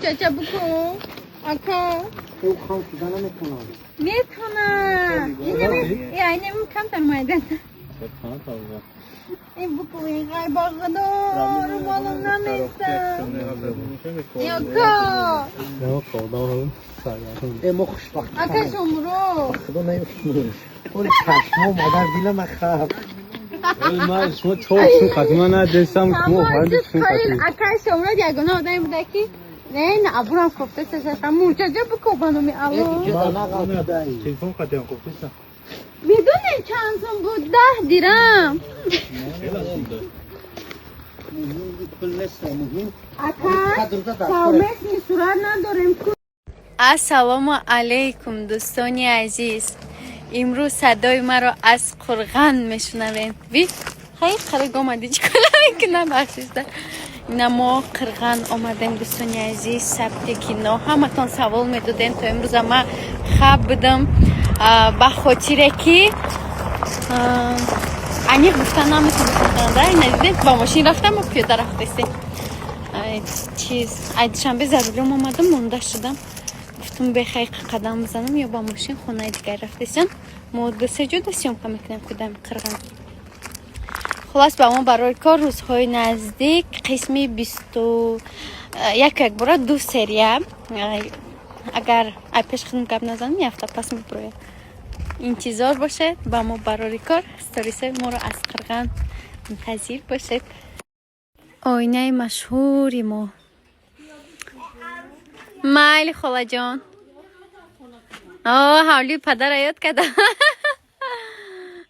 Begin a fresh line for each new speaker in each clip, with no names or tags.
Мурчача буку. Ака.
Ӯ хом шуда наметавонад.
Метавонам. Инами камтар майда. Ин буку, ин ғайбоғадор румолам наместа. Ака.
Э, мо хушбахт.
Ака шумро.
Худо наёфтем. Оли чашмо модар дила махаб.
Ман шумо чор сум қатӣ ман надестам, мо фаҳмид сум қатӣ.
Ака шумро ягона одаме буда ки не, на абурам кофта сашаша мурчаҷа буку ба номи Аллоҳ.
Телефон қатиам кофтеса.
Медонем чанд сум буд? 10 дирам.
Пул нест, муҳим.
Ака, совместный сурат надорем ку. Ассалому алайкум, дӯстони азиз! Имрӯз садои маро аз Қурған мешунавем. Ви хай қариг омадӣ, чӣ кора мекунам? Бахшиста, ина мо Қирған омадем, дӯстони азиз, сабти кино. Ҳаматон савол медодем, то имрӯза ма хаб будам, ба хотире ки аниқ гуфта наметавонистам. Да, ина дидед, ба мошин рафтам, мо пиёда рафтестем. Чиз, ай Душанбе за рулём омадам, монда шудам, гуфтум бехай қадам бизанам ё ба мошин хонаи дигар рафтесам. Мо ду-се ҷода съёмка мекунем кудами Қирған. Хулас, ба мо барои кор рӯзҳои наздик қисми бисту як, якбора ду серия, агар ай пеш худам гап назанам, як ҳафта пас мебурояд. Интизор бошед ба мо барори кор, сторисҳои моро аз Қирған мунтазир бошед. Оинаи машҳури мо. Майли, холаҷон. О, ҳавлии падара ёд кардам.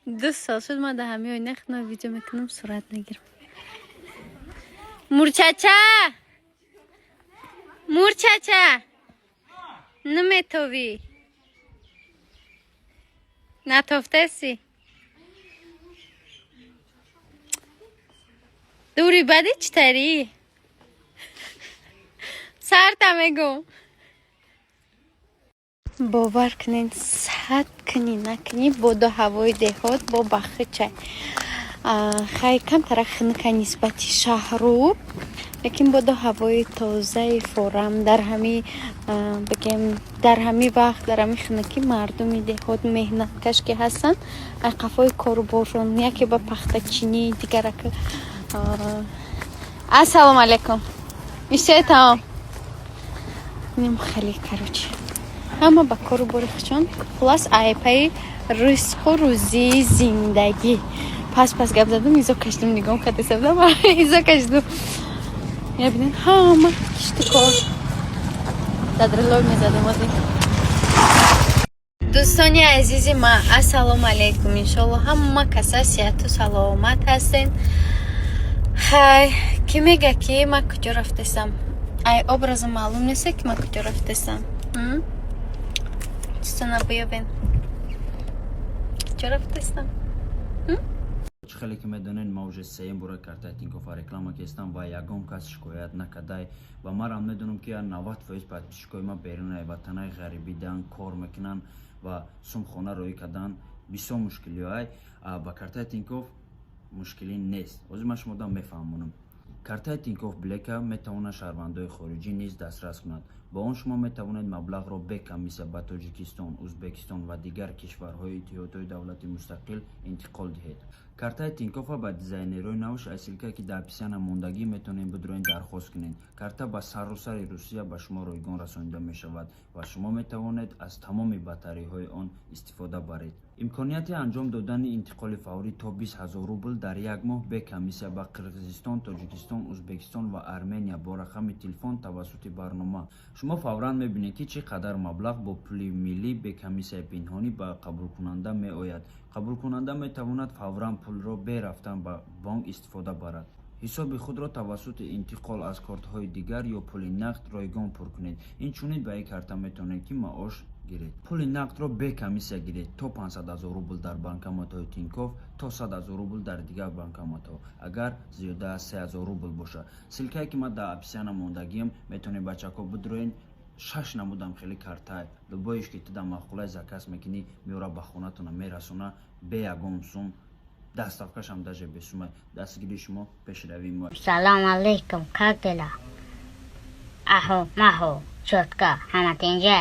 2 сол шуд ман дар ҳамин оина худма видео мекунам, сурат мегирам. Мурчача, мурчача, наметовӣ, натофтаси, дури бади читарӣ сарта мегӯм. Бовар кунед, сад кунӣ накунӣ, боду ҳавои деҳот бо бахичай. Хай, камтара хунука нисбати шаҳру, лекин боду ҳавои тозаи форам дар ҳами, бигем, дар ҳами вақт, дар ҳами хунукӣ мардуми деҳот меҳнаткаш ки ҳастанд, ай қафои коруборшон, яке ба пахтачинӣ, дигарака. Ассалому алайкум, ишчаи тамом инам хеле, короче, ҳама ба кору бори худшон. Хулас, айпаи ризқу рӯзии зиндагӣ. Пас пас гап задам, изо кашидам, нигоҳ кардесабдам, изо кашидам. Мебинед, ҳама кишту кор дадралой мезадем озин. Дӯстони азизи ма, ассалому алайкум! Иншолло, ҳама каса сиҳату саломат ҳастен. Хай, кӣ мега, ки ма куҷо рафтесам? Ай образа маълум неста, ки ма куҷо рафтесам? Чизона биёбен, куҷо рафтесам?
Чӣ хеле ки медонед, ма уже сеюм бора картаи Тинькоффа реклама кестам ва ягон кас шикоят накардай. Ва марам медонам, ки 90% подписчикои ма берунаи ватанаи ғарибидан кор мекунанд ва сумхона роҳӣ кардан бисёр мушкилиҳоай. Ба картаи Тинькофф мушкилӣ нест. Ҳозир ман шумода мефаҳмонам. Картаи Тинькофф Блека метавонад шаҳрвандои хориҷӣ низ дастрас кунад. Бо он шумо метавонед маблағро бе комиссия ба Тоҷикистон, Ӯзбекистон ва дигар кишварҳои Иттиҳодҳои давлати мустақил интиқол диҳед. Картаи Тинькоффа ба дизайнерҳои навш аз ссылкае, ки дар описания мондагӣ, метавонед бидуроен, дархост кунед. Карта ба саросари Русия ба шумо ройгон расонида мешавад ва шумо метавонед аз тамоми бартариҳои он истифода баред. Имконияти анҷом додани интиқоли фаврӣ то 20 000 рубл дар як моҳ бе комиссия ба Қирғизистон, Тоҷикистон, Ӯзбекистон ва Армения бо рақами телефон тавассути барнома. Шумо фавран мебинед, ки чӣ қадар маблағ бо пули миллӣ бе комиссияи пинҳонӣ ба қабулкунанда меояд. Қабулкунанда метавонад фавран пулро бе рафтан ба бонк истифода барад. Ҳисоби худро тавассути интиқол аз кортҳои дигар ё пули нақд ройгон пур кунед. Инчунин ба ин карта метавонед, ки маош гиред. Пули нақдро бе комиссия гиред то 500 000 рубл дар банкоматҳои Тинькофф, то 100 000 рубл дар дигар банкоматҳо, агар зиёда аз 3 000 рубл бошад. Ссылкае, ки ман дар описания мондагиам, метавонед, бачако, бидуроен. Шаш намудам хеле картай, любоиш ки ту дар маъқулай, заказ мекунӣ, меора, ба хонатона мерасона бе ягон сум. Доставкашам даже бесумай. Дастгирии шумо пешравии мо.
Салам алейкум, как дела? Аҳо, маҳо, чётко, ҳама тинҷа.